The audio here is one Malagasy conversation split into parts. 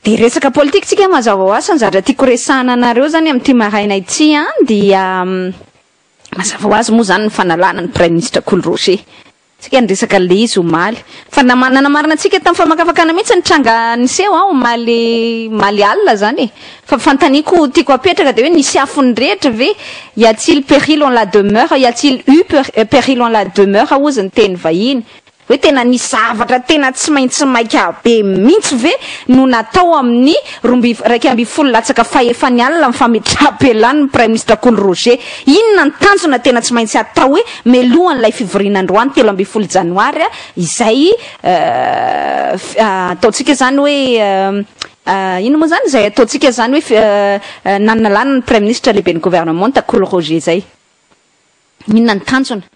Dia resaka politika tsika mazava ho azy fa ny zavatra tiako resahana anareo zany amin'ity maraina ity an dia mazava ho azy moa zany ny fanalana ny praiminisitra Kolo Roger. Tsika niresaka an'ilay izy omaly. Fa nanamarina antsika tamin'ny famakafakana mihitsy ny tranga niseho an omaly omaly alina zany e. Fa fanontaniako tiako apetraka dia hoe nisy afo nirehitra ve? Y a-t-il péril en la demeure? Y a-t-il eu péril en la demeure hozy ny teny vahiny. Hoe tena nisy zavatra tena tsy maintsy maika be mihitsy ve no natao amin'ny 11 latsaka fahefany alina ny fametraham-pialany ny Praiminisitra Kolo Roger? Inona ny tanjona tena tsy maintsy atao hoe melohan'ilay fivoriana androany 13 janoary izay ataontsika izany hoe inona moa izany izay ataontsika izany hoe nanalana ny Praiminisitra lehiben'ny governemanta Kolo Roger izay? Inona ny tanjona?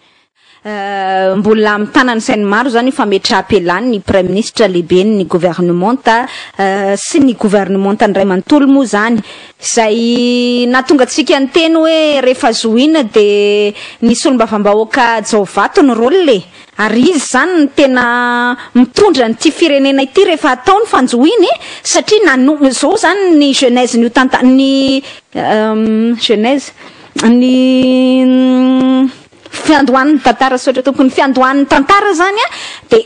Mbola mitana ny sain'ny maro izany io fametraham-pialany ny Praiminisitra lehiben'ny governemanta sy ny governemantany iray manontolo moa izany, izay nahatonga antsika niteny hoe rehefa zohiana dia ny solombavambahoaka Jaovato ny rôle e! Ary izy izany no tena mitondra an'ity firenena ity rehefa atao ny fanjohiana e! Satria nano, izao izany ny genèse-n'io tanta-, ny genèse. Ny fiandohan'ny tantara, saotra tompoko, ny fiandohan'ny tantara zany a dia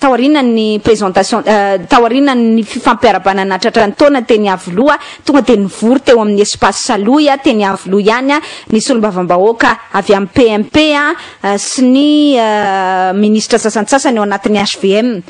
taorian'ny présentation, taorian'ny fifampiarahabana nahatratra ny taona teny Iavoloha, tonga dia nivory teo amin'ny espace Salohy teny Iavoloha ihany ny solombavambahoaka avy amin'ny PMP sy ny minisitra sasantsasany ao anatin'ny HVM.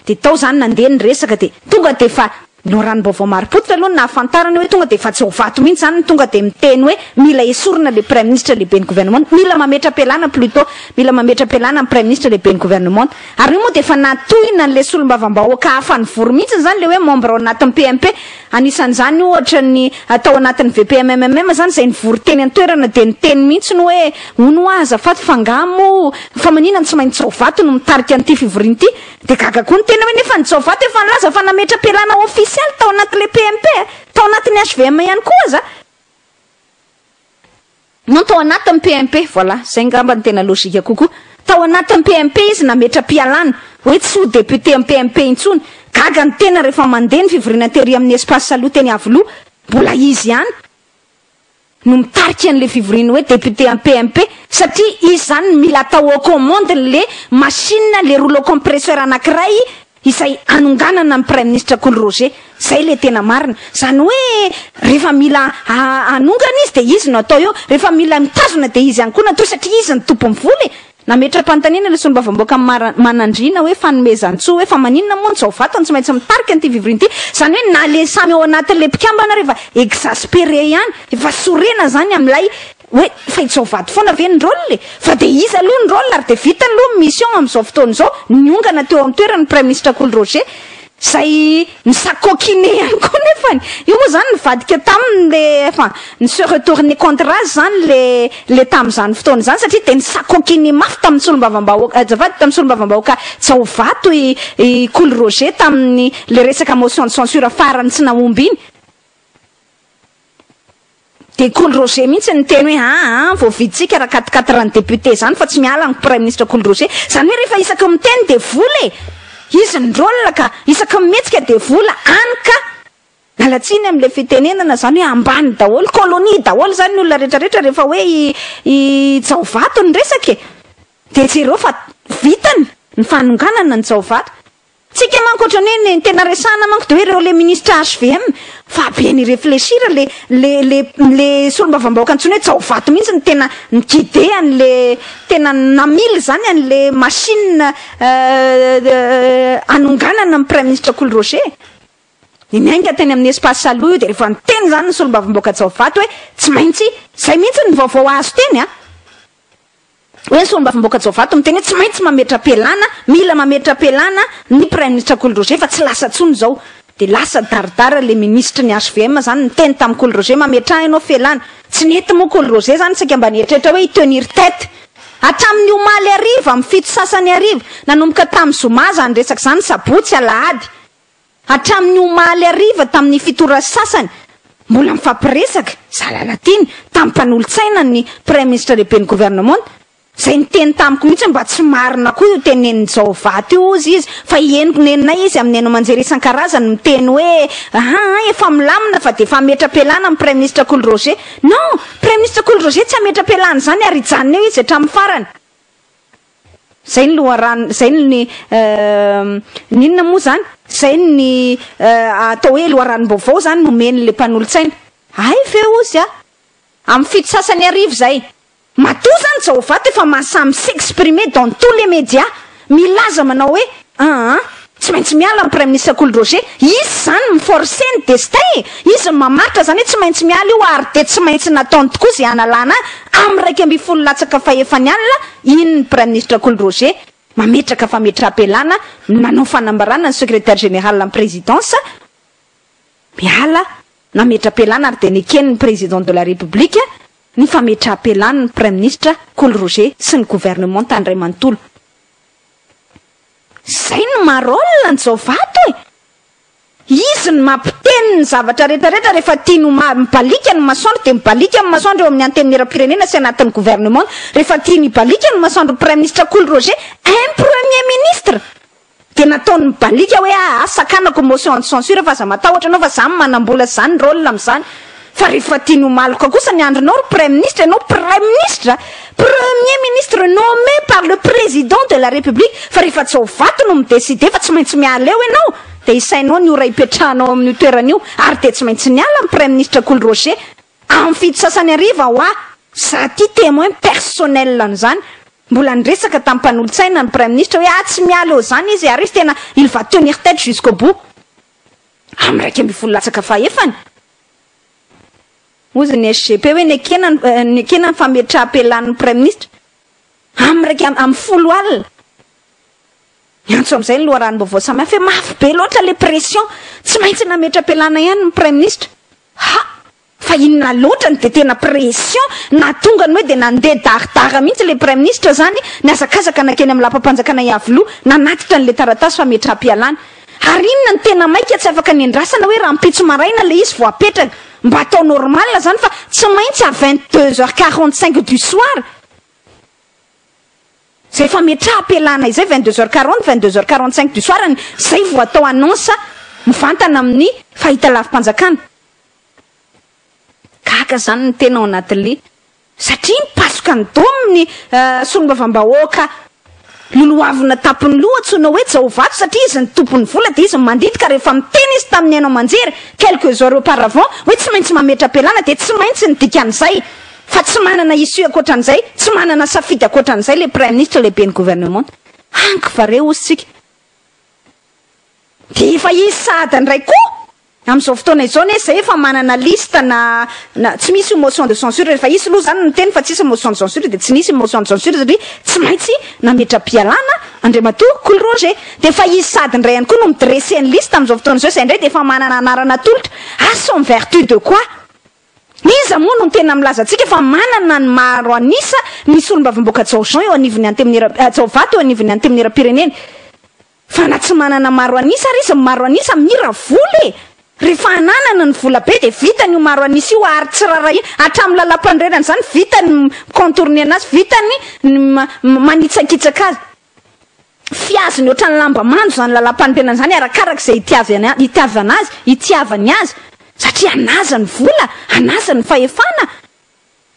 Dia tao izany nandeha ny resaka dia tonga dia efa loharanom-baovao marim-pototra aloha no nahafantarana hoe tonga dia efa tsy ao vato mihitsy izany no tonga dia miteny hoe mila esorina ilay praiminisitra lehiben'ny gouvernement, mila mametra-pialana plutot, mila mametra-pialana ny praiminisitra lehiben'ny gouvernement. Ary io moa dia efa natohina an'ilay solombavambahoaka hafa nivory mihitsy izany ilay hoe membre ao anatin'ny PMP, anisan'izany ohatra ny tao anatin'ny VPMMM izany izay nivory teny an-toerana dia niteny mihitsy hoe hono hoa azafady fa angaha moa fa maninona no tsy maintsy ao vato no mitarika an'ity fivoriana ity? Dia gaga koa ny tena hoe nefa ny Jaovato efa nilaza fa nametra-pialana ofisialy tao anatin'ilay PMP, tao anatin'ny HVM ihany koa aza. Non, tao anatin'ny PMP, voilà, izay angamba no tena logique kokoa. Tao anatin'ny PMP izy nametra-pialana, hoe tsy ho député amin'ny PMP intsony. Gaga ny tena rehefa mandeha ny fivoriana tery amin'ny Espace Salohy teny Iavoloha, mbola izy ihany. no mitarika an'le fivoriana hoe député am PMP satria izy zany no mila atao au commande le machine le rouleau compresseur anakiray izay hanonganana ny praiminisitra Kolo Roger, zay le tena marina, zany hoe rehefa mila hanongana izy de izy no atao eo, rehefa mila mitazona de izy ihany koa no atao satria izy no tompon'ny vola e! Nametra-panontaniana ilay solombavambahoaka Manandriana hoe fanomezan-tsoa hoe fa maninona moa ny Jaovato no tsy maintsy mitarika an'ity fivoriana ity? Izany hoe na le samy ao anatin'ilay mpikambana ary efa exaspéré ihany, efa sorena izany amin'ilay hoe fa i Jaovato foana ve ny rôle e? Fa dia iza aloha ny rôle ary dia vitany aloha ny mission amin'izao fotoana izao, niongana teo amin'ny toerany ny Praiminisitra Kolo Roger. Izay mi-s'acoquiner ihany koa nefany. Io moa izany nivadika taminy le, enfin, ni-se retourner contre azy izany le, le tamin'izany fotoana izany satria dia ni-s'acoquiner mafy tamin'ny solombavambahoaka, azafady, tamin'ny solombavambahoaka Jaovato i, i Kolo Roger tamin'ny le resaka motion de censure farany tsy nahomby iny. Dia Kolo Roger mihitsy niteny hoe aa voavidintsika raha quatre quatre ny député zany fa tsy miala ny praiminisitra Kolo Roger. Zany hoe rehefa isaky ny miteny dia vola e! Izy ny rôle ka! Isaky ny mihetsika dia vola, any ka! Miala tsiny amin'ilay fitenenana zany hoe ambany daholo, colonie daholo zany ny olona rehetra rehetra rehefa hoe i i Jaovato ny resaka e! Dia jereo fa vitany ny fanonganana ny Jaovato. Tsika manko otrany hoe ny tena resahana manko de hoe reo le ministre HVM fa be ny reflechir le le le le solombavambahoaka antsoina hoe Jaovato mihitsy no tena ni guider anle tena namily zany anle machine hanonganana ny praiministra Kolo Roger de niainga teny amin'ny espace Salohy io de rehefa niteny zany ny solombavambahoaka Jaovato hoe tsy maintsy zay mihitsy ny vaovao azo teny a. Hoe ny solombavambahoaka Jaovato miteny hoe tsy maintsy mametra-pialana, mila mametra-pialana ny praiminisitra Kolo Roger fa tsy lasa intsony izao. Dia lasa daridara ilay minisitry ny HVM izany niteny tamin'i Kolo Roger mametraha ianao fialana. Tsy nety moa Kolo Roger izany saika mba nieritreritra hoe hi-tenir tête. Hatramin'ny omaly hariva amin'ny fito sasany hariva, nanomboka tamin'ny zoma izany resaka izany, sabotsy, alahady. Hatramin'ny omaly hariva tamin'ny fito ora sy sasany, mbola mifampiresaka, za Lalatiana, tamin'ny mpanolotsaina ny Praiminisitra lehiben'ny governemanta. Zay niteny tamiko mihitsy mba tsy marina koa io tenenin'i Jaovato io hozy izy fa henoko neninay izy amin'ny haino aman-jery isan-karazany miteny hoe aa efa milamina fa dia efa hametra-pialana ny Praiminisitra Kolo Roger. Non! Praiminisitra Kolo Roger tsy hametra-pialana izany ary hijanona eo izy hatramin'ny farany. Zay ny loharano, zay ny ny inona moa izany? Zay ny atao hoe loharanom-baovao izany nomen'ilay mpanolotsaina. Hay ve hozy a! Amin'ny fito sasany hariva izay. Matoa zany Jaovato efa mahasahy mi-s'exprimer dans tous les médias, milaza manao hoe aa tsy maintsy miala ny Praiminisitra Kolo Roger, izy zany mi-forcer ny destin e, izy no mamaritra zany hoe tsy maintsy miala io ary dia tsy maintsy nataony tokoa izay hanalana ahy amin'ny 11 latsaka fahefany alina iny ny Praiminisitra Kolo Roger mametraka fametraham-pialana, nanao fanambarana ny Secrétaire général ny Présidence miala nametra-pialana ary dia neken'ny Président de la République ny fametraham-pialany ny Praiminisitra Kolo Roger sy ny governemanta indray manontolo. Izay no maha rôle an'i Jaovato e! Izy no mampiteny ny zavatra rehetra rehetra rehefa tiany ho mibaliaka ny masoandro dia mibaliaka ny masoandro eo amin'ny antenimierampirenena sy anatin'ny gouvernement rehefa tiany hibaliaka ny masoandro Praiminisitra Kolo Roger un Premier ministre Dia nataony mibaliaka hoe aa sakanako motion de censure fa aza matahotra anao fa za manambola sy za ny role amzany fa rehefa tiany ho maloka kosa ny andronao ry praiminisitra ianao praiminisitra premier ministre nommé par le président de la république fa rehefa tsy ao vato no mi-decider fa tsy maintsy miala eo ianao dia isainao ny ora hipetrahanao amin'io toerana io ary dia tsy maintsy niala ny praiminisitra Kolo Roger amin'ny fito sasany hariva hoa za ty témoin personnel an'izany Mbola niresaka tamin'ny mpanolotsaina ny Praiminisitra hoe ah tsy miala eo izany izy ary izy tena il va tenir tête jusqu'au bout. Amin'ny 11 latsaka fahefany. Hozy ny SGP hoe nekena nekena ny fametraham-pialan'ny Praiminisitra. Amin'ny iraika amin'ny folo alina. Niantso amin'izay ny loharanom-baovao samihafa hoe mafy be loatra ilay pression. Tsy maintsy nametra-pialana ihany ny Praiminisitra. Ha! Fa inona loatra no dia tena pression nahatonga ny hoe dia nandeha daridara mihitsy ilay praiminisitra izany nihazakazaka nankeny amin'ny lapam-panjakana Iavoloha nanatitra an'ilay taratasy fametraham-pialana. Ary inona no tena maika tsy afaka niandrasana hoe rahampitso maraina ilay izy vao apetraka. Mba atao normal izany fa tsy maintsy à 22 heures 45 du soir izay fametraham-pialana izay, 22 heures 40, 22 heures 45 du soir izay vao atao annonce mivantana amin'ny fahitalavi-panjakana. Gaga zany ny tena ao anatin'le satria mipasoka ny dom ny solombavambahoaka lolohavina tampony loha antsoina hoe Jaovato satria izy ny tompon'ny vola dia izy no mandidy ka rehefa miteny izy tamin'ny haino aman-jery quelques heures auparavant hoe tsy maintsy mametra-pialana dia tsy maintsy ny dikan'izay fa tsy manana issue ankoatran'izay tsy manana safidy ankoatran'izay le praiminisitra lehiben'ny gouvernement hanky va re hozy tsika dia efa izy sahady indray koa Amin'izao fotoana izao anie zay efa manana liste na na tsy misy io motion de censure rehefa hisy aloha zany ny teny fa tsisy motion de censure dia tsy nisy motion de censure satria tsy maintsy nametra-pialana Andriamatoa Kolo Roger dia efa izy sady indray ihany koa no mi-dresser ny liste amin'izao fotoana izao izay indray dia efa manana anarana atolotra asa en vertu de quoi? Iza moa no tena milaza antsika fa manana ny maro an'isa ny solombavambahoaka Jao Jean eo anivon'ny antenimiera Jao Vato eo anivon'ny antenimierampirenena? Fa na tsy manana maro an'isa ary izy ny maro an'isa mira vola e! Rehefa ananana ny vola be dia vitany io maro an'isa io ary tsy rarahina hatramin'ny lalampanorenana izany vitany ny mi-contourner anazy, vitany ny manitsakitsaka azy. Fihazony ohatran'ny lamba mando izany lalampanorenana izany arakaraka izay itiavany itiavana azy, itiavany azy satria anazy ny vola, anazy ny fahefana.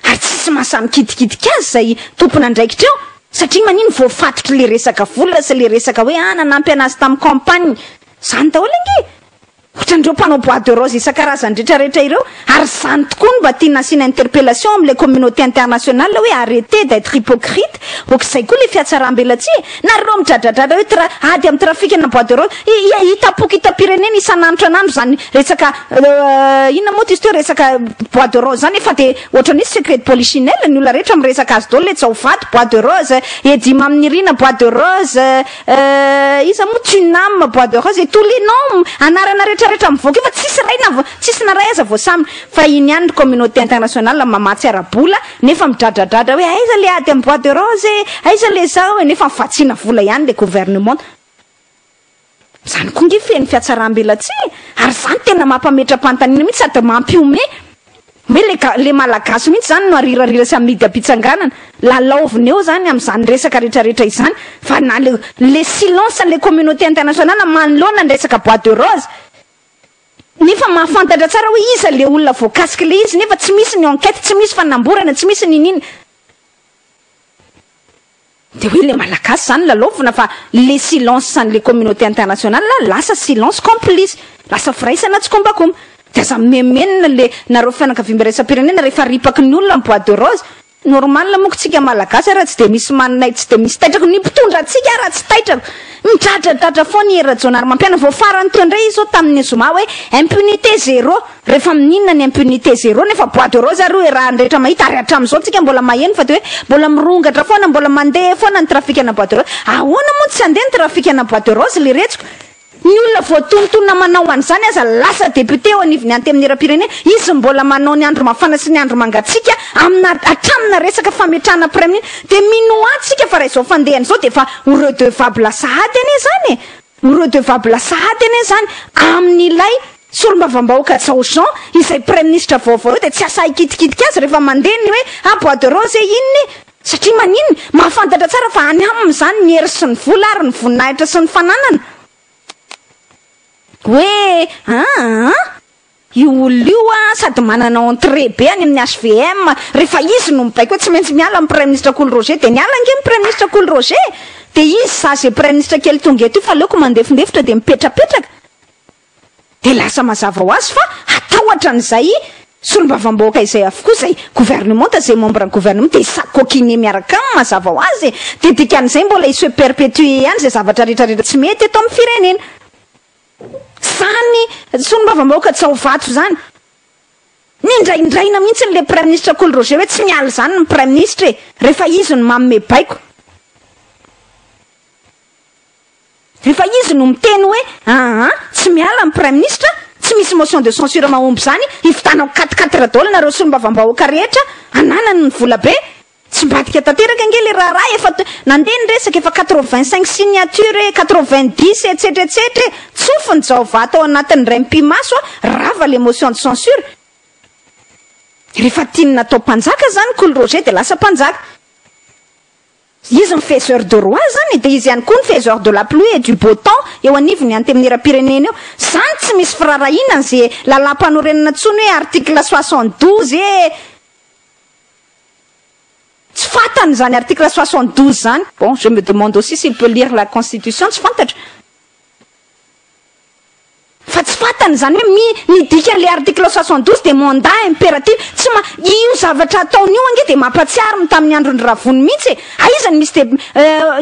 Ary tsisy mahasahy mikitikitika azy izay tompon'andraikitra eo satria manino voafatotry le resaka vola sy le resaka hoe ah nanampy anazy tamin'ny campagne zany daholo ange e! Ohatran'ireo mpanao bois de rose isan-karazany retraretra ireo ary zany tokoa no mba tiana asiana interpellation amin'ilay communauté internationale hoe arrêtez d'être hypocrite ohatr'izay koa le fihatsaram-belatsihy e! Nareo midradradradra hoe tra ady amin'ny trafikana bois de rose hitam-poko hitam-pirenena isan'andro isan'andro izany resaka inona moa izy teo resaka bois de rose zany efa dia ohatran'ny hoe secret de polichinelle ny olona rehetra miresaka azy daholo le Jaovato bois de rose Eddy Maminirina bois de rose iza moa Tunam bois de rose et tous les noms anarana rehetra rehetra mivoaka io fa tsisy iray na tsisy na iray aza voasambotra fa iny ihany ry communauté internationale mamatsy ara-bola Nefa midradradradra hoe aiza le ady am bois de rose e, aiza le zao e, nefa mivatsiana vola ihany le gouvernement. Zany koa nge feno fiatsaram-belatsihy e, ary zany tena mampametra-panontaniana mihitsy sady mampihomehy. Hoe le ga, le Malagasy mihitsy zany no arirarira sy amidy am-pitsanganana. Lalaovina eo zany amin'izany resaka retraretra izany fa na le, le silence an'le communauté internationale manoloana ny resaka bois de rose, nefa mahafantatra tsara hoe iza le olona voakasik'le izy nefa tsy misy ny enquête, tsy misy fanamborana, tsy misy n'inona. De hoe le Malagasy zany lalaovina fa le silence an'le communauté internationale lasa silence complice, lasa firaisana tsikombakomba. De aza mimenomenona le nareo fianakaviambe iraisam-pirenena rehefa ripaky ny olona ny bois de rose. Normal monko tsika Malagasy raha tsy de misy manay, tsy de misy taitrako ny mpitondra antsika raha tsy taitrako. Midradradratra foana i Hery Rajaonarimampianina. Vao farany teo indray izy zao tamin'ny zoma hoe impunité zéro. Rehefa mininona ny impunité zéro nefa bois de rose ary io iarahan'ny rehetra mahita ary hatramin'izao tsika mbola maheno fa de hoe mbola mirongatra foana, mbola mandeha foana ny trafikana bois de rose. Ahoana moa no tsy handeha ny trafikana bois de rose leretsiko? Ny olona voatonontonona manao an'izany aza lasa député eo anivon'ny antenimierampirenena, izy mbola manao ny andro mafana sy ny andro mangatsiaka amina hatramina resaka fametrahana praiminisitra, dia minoa tsika fa raha izao fandehany izao dia efa ho redevable sahady anie izany e! Ho redevable sahady anie izany amin'ilay solombavambahoaka Jao Jean izay praiminisitra vaovao eo dia tsy asahy hikitikitika azy rehefa mandeha ny hoe ah bois de rose e inona e! Satria maninona? Mahafantatra tsara fa any aminy izany ny hery sy ny vola ary ny voninahitra sy ny fananana. Hoe aa io olona io a sady manana entrée be any amin'ny HVM, rehefa izy no mibaiko hoe tsy maintsy miala ny praiminisitra Kolo Roger dia niala ange ny praiminisitra Kolo Roger e! Dia izy za izay praiminisitra kely tonga eto io fa aleoko mandefindefitra dia mipetrapetraka. Dia lasa mazava ho azy fa hatahotra an'izay solombavambahoaka izay avokoa izay gouvernementa, izay membre ny gouvernement dia hi-s'acoquiner miaraka aminy mazava ho azy e! Dia dikan'izay mbola hi-se perpetuer ihany izay zavatra rehetra rehetra tsy mety eto amin'ny firenena. Izany solombavambahoaka Jaovato izany, nindraindraina mihitsy ilay praiminisitra Kolo Roger hoe tsy miala izany ny praiminisitra e! Rehefa izy no manome baiko. Rehefa izy no miteny hoe aa tsy miala ny praiminisitra, tsy misy motion de censure mahomby izany, hividanako quatre quatre daholo nareo solombavambahoaka rehetra, ananany ny vola be, tsy mbadika tanteraka ange le raharaha, efa nandeha ny resaka, efa 85 signature e, 90 etsetra etsetra e, tsofiny Jaovato ao anatin'ny indray mipi-maso a, rava le motion de censure. Rehefa tiany natao mpanjaka zany Kolo Roger de lasa mpanjaka. Izy ny faiseur de roi zany e, dia izy ihany koa ny faiseur de la pluie et du beau temps eo anivon'ny antenimierampirenena eo. Zany tsy misy firaharahiana an'ze lalàmpanorenana intsony hoe article 72 e! Tsy fantany izany article 72 zany. Bon, je me demande aussi s'il peut lire la constitution, tsy fantatro. Fa tsy fantany izany hoe mi, ny dikan'ilay article 72 dia mandat impératif, tsy ma, io zavatra ataony io ange dia mampatsiaro ny tamin'ny andron'i Ravony mihitsy e! Aiza no misy de,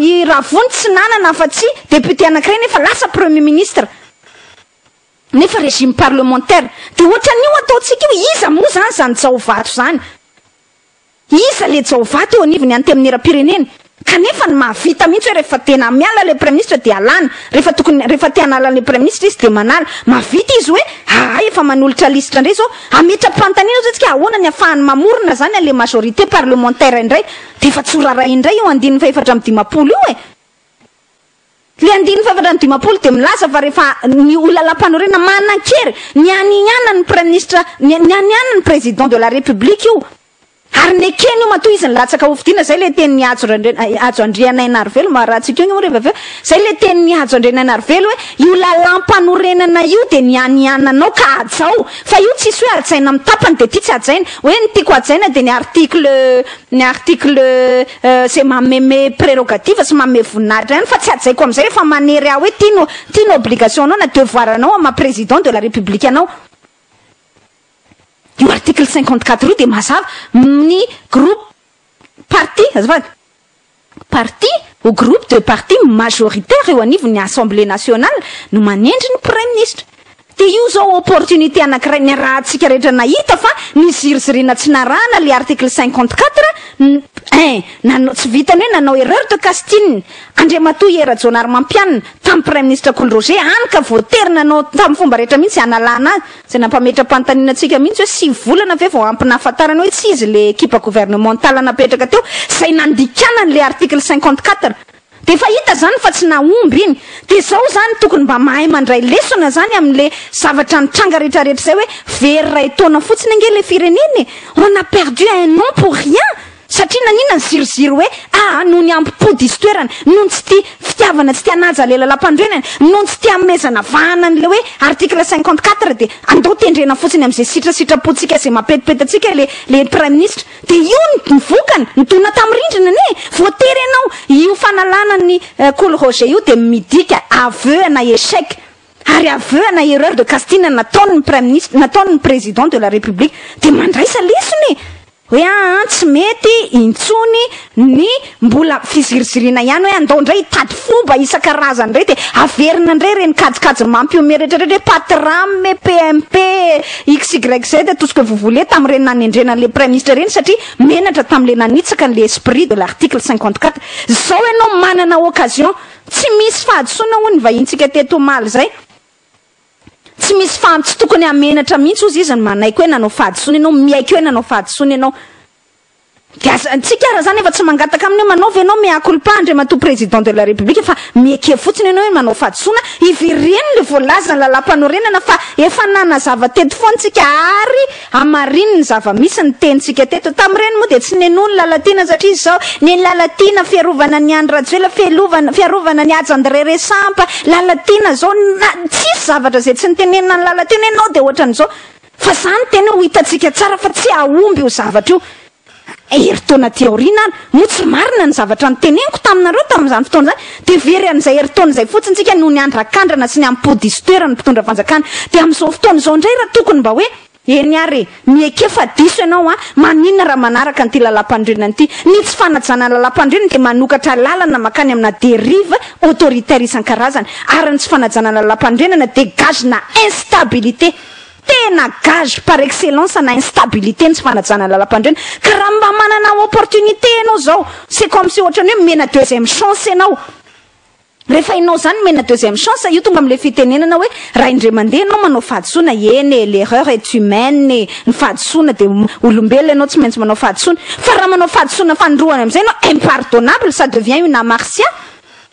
i Ravony tsy nanana afa-tsy député anankiray nefa lasa premier ministre, nefa régime parlementaire, dia ohatran'io ataontsika io, iza moa izany izany Jaovato izany? Iza le Jaovato eo anivon'ny antenimierampirenena? Kanefa ny mahavita mihitsy hoe rehefa tena miala le praiminisitra dia alana, rehefa tokony rehefa te hanala an'le praiminisitra izy dia manala. Mahavita izy hoe aa efa manolotra lisitra indray izao, hametra-panontaniana zao tsika ahoana ny afahany mamorona zany an'le majorité parlementaire indray? Dia efa tsy ho raharaha indray io andininy faha-54 io e! Le andininy faha-54 dia milaza fa rehefa ny ho lalàmpanorenana manan-kery, ny anianan'ny praiminisitra, ny ny anianan'ny président de la république io, ary nekeny io matoa izy nilatsaka hofidiana, zay le tenin'i Hajo Randria, Hajo Andrianainarivelo, maharatsy io moa rehefa avy eo, zay le tenin'i Hajo Andrianainarivelo hoe io lalàmpanorenana io dia ny aniananao ka hajao, fa io tsisy hoe hajaina amin'ny tapany dia ty tsy hajaina, hoe ny tiako hajaina dia ny article Ny article izay mameme prérogative sy manome voninahitra ihany fa tsy hajaiko amin'izay rehefa manery ahy hoe ty no ty no obligation anao na devoir anao amin'ny maha président de la république anao. Io article 54 io dia mazava ny groupe parti azafady parti ou groupe de parti majoritaire eo anivon'ny assemblée nationale no manendry ny praiminisitra. Dia io izao opportunité anankiray niarahantsika rehetra nahita fa niziriziriana tsy narahana le article 54 un nanao tsy vitany hoe nanao erreur de casting Andriamatoa Hery Rajaonarimampianina tamin'ny praiminisitra Kolo Roger hany ka voatery nanao tamin'ny fomba rehetra mihitsy hanalana azy izay nampametra-panontaniana antsika mihitsy hoe 9 volana ve vao ampy nahafantarana hoe tsy izy le ekipa gouvernementale napetraka teo izay nandikana an'le article 54. De efa hita zany fa tsy nahomby iny. De zao zany tokony mba mahay mandray lesona zany amin'le zavatra nitranga rehetrarehetra zay hoe very ray taona fotsiny ange le firenena e. On a perdu un an pour rien. Satria nanina ny ziriziry hoe aa noho ny ampo diso toerana, noho ny tsy tia fitiavana tsy tia hanaja le lalam-panorenana, noho ny tsy tia hanomezana vahana an'le hoe article 54 de andao tendrena fotsiny amin'izay sitrasitrapontsika izay mampetipety antsika le le praiminisitra. Dia io ny vokany, nidona tamin'ny rindrina anie e! Voatery ianao, io fanalana an'i Kolo Roger io dia midika aveu ana échec ary aveu ana erreur de casting nataon'ny praiminisitra, nataon'ny président de la république. Dia mandraisa lesona e! Hoe aa tsy mety intsony ny mbola fiziriziriana ihany hoe andao indray hitady fomba isan-karazany indray dia averina indray ireny kajikajy mampihomehy rehetra rehetra hoe Patram, PMP, XYZ, tout ce que vous voulez tamin'ireny nanendrena an'ilay praiminisitra ireny satria menatra tamin'ilay nanitsaka an'ilay esprit de l'article 54. Izao ianao manana occasion, tsy misy fahadisoana hoy ny vahintsika teto omaly izay. Tsy misy faha tsy tokony hamenatra mihitsy ozy izy ny manaiky hoe nanao fahadisoana ianao, miaiky hoe nanao fahadisoana ianao. Dia aza, tsika ara zany efa tsy mangataka aminy hoe manao ve ianao mea culpa Andriamatoa Président de la République fa mieke fotsiny ianao hoe manao fahadisoana, ivereno le voalazan'ny lalàmpanorenana fa efa nanazava teto foana tsika ary Hamarino ny zava-misy ny tenintsika teto. Tamin'ireny moa dia tsy nenoa ny Lalatiana satria izao, ny Lalatiana fiarovana an'i Andry Rajoelina, fialovana, fiarovana an'i Haja André Resampa, Lalatiana izao, na, tsisy zavatra izay tsy nitenenina an'i Lalatiana ianao dia ohatran'izao. Fa izany tena ho hitantsika tsara fa tsy hahomby io zavatra io. Herintaona aty aoriana ary, moa tsy marina ny zavatra noteneniko taminareo tamin'izany fotoana izany? Dia very an'izay herintaona izay fotsiny tsika noho ny andrakandrana sy ny ampody diso toerana ny mpitondra fanjakana. Dia amin'izao fotoana izao indray raha tokony mba hoe, eny ary e, mieke fa diso ianao an, maninona raha manaraka an'ity lalàmpanorenana ity? Ny tsy fanajana ny lalàmpanorenana dia manokatra lalana mankany amina dérive autoritaire isan-karazany, ary ny tsy fanajana ny lalàmpanorenana dia gage-na instabilité. Tena gage par excellence na instabilité ny tsy fanajana ny lalam-pandriana ka raha mba manana opportunité ianao zao c'est comme si ohatran'ny hoe omena deuxième chance ianao rehefa ianao zany omena deuxième chance io tonga amin'ilay fitenenana hoe raha indray mandeha ianao manao fahadisoana eny e l'erreur est humaine e ny fahadisoana dia olombelona ianao tsy maintsy manao fahadisoana fa raha manao fahadisoana fanindroany amin'izay ianao impardonnable ça devient une hamartia.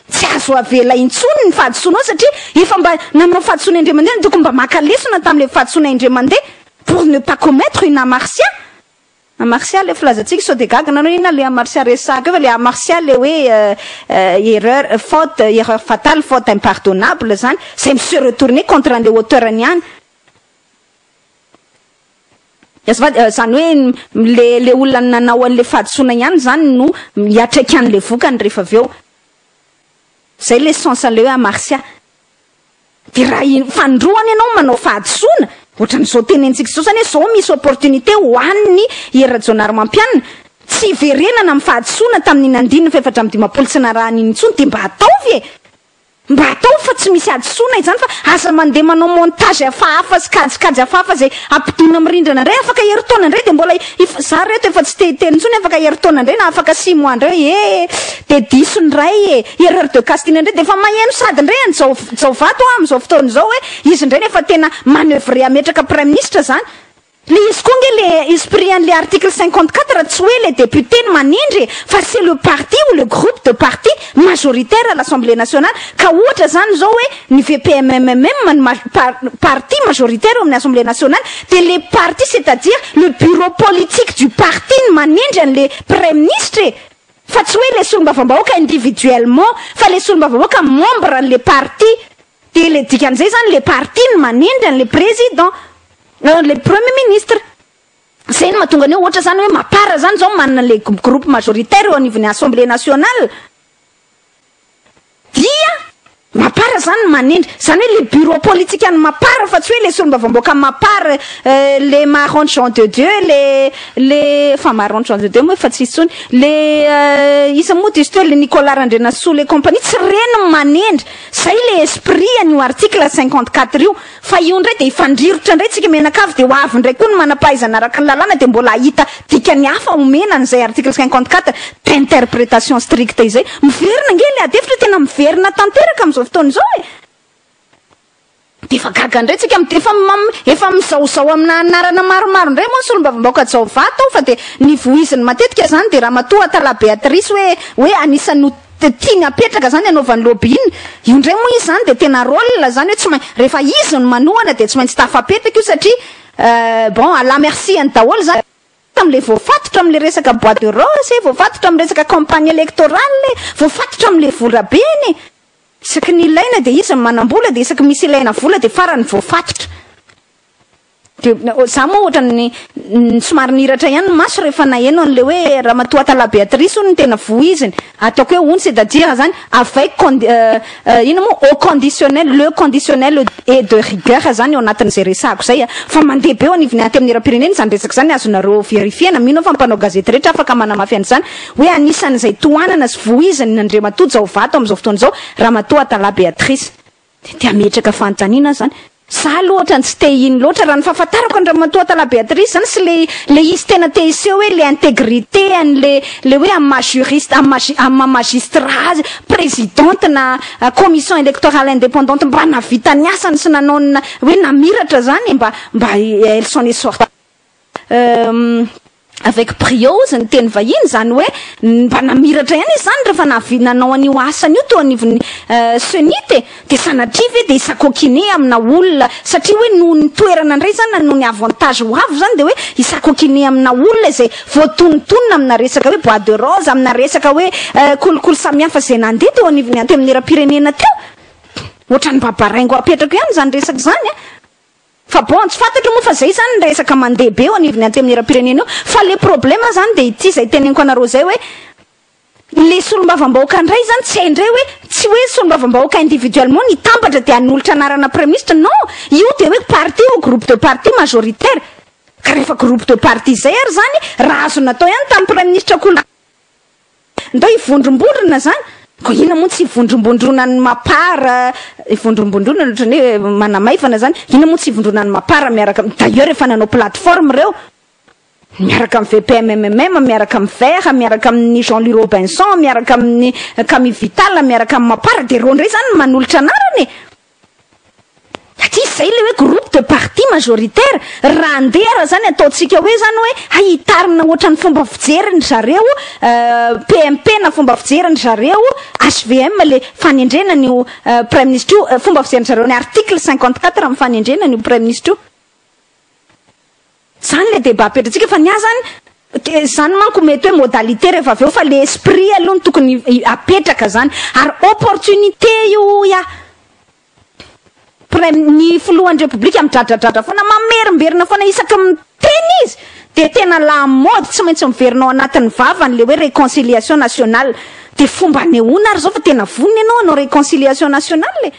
Tsy azo avela intsony ny fahadisoanao satria efa mba nanao fahadisoana indray mandeha, tokony mba maka lesona tamin'ilay fahadisoana indray mandeha pour ne pas commettre une hamartia. Hamartia ilay filazantsika, sao dia gaga nareo inona ilay hamartia resahako eo fa ilay hamartia ilay hoe erreur, faute, erreur fatale, faute impardonnable izany, izay mi-se retourner contre an'ilay auteur-ny ihany. Azafady, izany hoe le le olona nanao an'le fahadisoana ihany izany no miatraika an'le vokany rehefa avy eo. Izay le sens an'le hoe hamartia. Dia raha i- fanindroany ianao manao fahadisoana, ohatran'izao tenentsika izao izany hoe izao misy opportunité ho an'ny Hery Rajaonarimampianina, tsy hiverenana amin'ny fahadisoana tamin'iny andininy faha-54 tsy narahana iny intsony dia mba ataovy e! Mba ataovy fa tsy misy hadisoana izany fa aza mandeha manao montage hafahafa sy kajikajy hafahafa izay hampidona amin'ny rindrana indray afaka herintaona indray dia mbola if za reto efa tsy te hiteny intsony afaka herintaona indray na afaka six mois indray ee dia diso indray e erreur de casting indray dia efa maheno sady indray an'i Jao Jaovato aho amin'izao fotoana izao hoe izy indray nefa tena manoeuvrer hametraka praiminisitra izany. Le izy koa nge le esprit an'le article 54 tsy hoe le député no manendry e, fa c'est le parti ou le groupe de parti majoritaire à l'assemblée nationale, ka ohatra zany zao hoe ny VPMMM no parti majoritaire eo amin'ny assemblée nationale dia le parti c'est à dire le bureau politique du parti no manendry an'le praiminisitra e, fa tsy hoe le solombavambahoaka individuellement fa le solombavambahoaka membre an'le parti, dia le dikan'izay zany le parti no manendry an'le président. Le premier ministre. Zay no mahatonga ny hoe ohatra zany hoe Mapar zany zao manana le groupe majoritaire eo anivon'ny assemblée nationale dia Mapar zany no manendry. Zany hoe le bureau politique an'ny Mapar fa tsy hoe le solombavambahoaka Mapar le Maron Jean de Dieu le le fa Maron Jean de Dieu moa efa tsisy intsony le iza moa diso teo le Nicolas Randrianasoa le compagnie tsy reny no manendry. Zay le esprit an'io article 54 io. Fa io indray dia hifandrirotra indray tsika mianakavy dia ho avy indray koa ny manam-pahaizana araka ny lalàna dia mbola hahita dikany hafa homena an'izay article 54 d'interprétation stricte izay. Miverina ange ilay adihevitra tena miverina tanteraka amin'izao fotoana izao e! Dia efa gaga indray tsika dia efa efa mizahozaho amina anarana maromaro indray moa ny solombavambahoaka Jaovato ao fa dia ny voiziny matetika izany dia Ramatoa Atala Béatrice hoe hoe anisan'ny ho. tiany apetraka zany anaovany lobbying io indray moa izy zany. De tena rôle zany hoe tsy main rehefa izy no manohana de tsy maintsy tafapetaka io, satria bon, à la merci any daholo zany am'le voafatotra am'le resaka bois de rose, voafatotra amy resaka campagne électorale, voafatotra am'le volabeny. Isaky ny ilaina de izy manam-bola, de isaky misy ilaina vola de farany voafatotra. De za moa ohatra ny somary niratra ihany ny maso rehefa naheno an'le hoe raha matoa Atallah Béatrice ony ny tena voiziny, ataoko hoe ony, c'est-à-dire zany avec ino moa, au conditionnel, le conditionnel est de rigueur zany eo anatin'izay resako zay a, fa mandeha be eo anivony aty amin'ny era-pirenena zany resaka zany. Azonareo vérifiena, mino fa mpanao gazety rehetra afaka manamafy an'izany hoe anisan'izay tohanana sy voiziny Andriamatoa Jaovato am'izao fotoana izao raha matoa Atallah Béatrice. De te ametraka fanontaniana zany za aloha, ohatrany tsy te ino loatra raha ny fahafantarako Andriamatoa Atallah Béatrice zany sy le izy tena te hiseho hoe le intégrité any, le hoe amy maha juriste, amy maha magistrat azy, présidente na commission électorale indépendante, mba navita ny asany sy nanao hoe namiratra zany, mba elle s'en est sortie avec brio zy ny teny vahiny zany, hoe mba namiratra ihany izy zany rehefa navi nanao an'io asany io teo anivon'ny CENI-T. De sanatria ve de hi-s'acoquiner amina olona satria hoe noho ny toerana indray zany na noho ny avantage ho avy zany, de hoe hi-s'acoquiner amina olona zay voatonontonona amina resaka hoe bois de rose, amina resaka hoe kolikoly samihafa zay nandeha teo anivon'ny antenimieram-pirenena teo? Ohatrany mba baraingo apetrako ihany zany resaka zany a. Fa bon, tsy fantatro moa fa zay zany ny resaka mandeha be eo anivon'ny antenimieram-pirenena io. Fa le problème zany de ity zay teneniko anareo zay, hoe le solombavambahoaka indray zany tsy haindray hoe tsy hoe solombavambahoaka individuellement nitambatra de hanolotra anarana premier ministre. Non, io de hoe parti ou groupe de parti majoritaire. Ka rehefa groupe de parti zay ary zany, raha azo natao ihany tamin'ny premier ministre kolo ndao ivondrombondrona zany ko, ina moa tsy ivondrombondrona ny MAPAR, ivondrombondrona ohatrany hoe manamaivana zany, ina moa tsy ivondrona ny MAPAR miaraka? D'ailleurs efa nanao plateforme reo miaraka amin'ny VPMMM, miaraka amin'ny VER, miaraka amin'ny Jean-Louis Robinson, miaraka amin'ny Camille Vital, miaraka amin'ny MAPAR. De reo ndray zany manolotra anarany aty zay, le hoe groupe de parti majoritaire. Raha andeha raha zany ataontsika hoe zany hoe ahitarina ohatran'ny fomba fijeriny zareo PMP na fomba fijeriny zareo HVM le fanendrena ny premier ministre io, fomba fijeriny zareo ny article 54 amin'ny fanendrena ny premier ministre io zany, le débat apetratsika. Fa ny ahy zany, zany manko mety hoe modalité rehefa avy eo, fa le esprit aloha ny tokony apetraka zany. Ary opportunité io ia ny filohan'ny Repoblika midradradratra foana, mamerimberina foana isaky miteny izy, de tena la mode tsy maintsy miverinao anatin'ny vavany le hoe réconciliation nationale. De fomba anehoana ary zao fa tena vonona ianao anao réconciliation nationale.